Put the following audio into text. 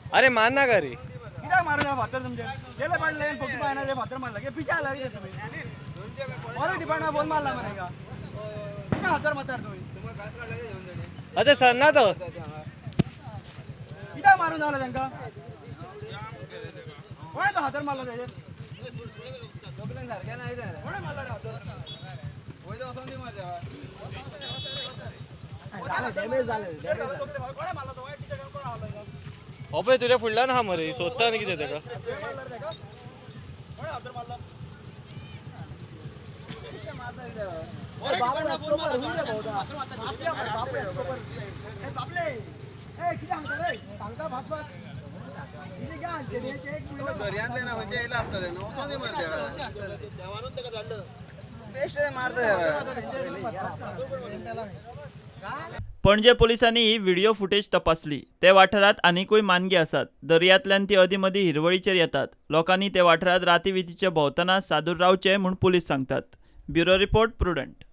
अरे मान ना का रे, कित्याक मारले फातर तुमचे? गेले पडले फोटी पायना ते फातर मारला पिशे आला कितें तुमी? फॉरेस्ट डिपार्टमेंट फोन मारला मरे हिंगा, कित्याक फातर मारतात तुमी? अरे सर ना तो कित्याक मारून जालो तांकां? कोणें तो फातर मारला तेजेर? कोणें मारला रे फातर? कोणें मारला तो? कोण मारला? हो पळय तुज्या फुडल्यान आहा मरे, सोदता आनी कितें तेका. पणजे पोलिसांनी ही व्हिडिओ फुटेज तपासली. ते वाठारांत आनिकूय मानगी आसात. दर्यांतल्यान ती अदीं मदीं हिरवळीचेर येतात. लोकांनी ते वाठारांत राती वितीचे भोंवतना सादूर रावचे म्हूण पुलीस सांगतात. Bureau report, Prudent.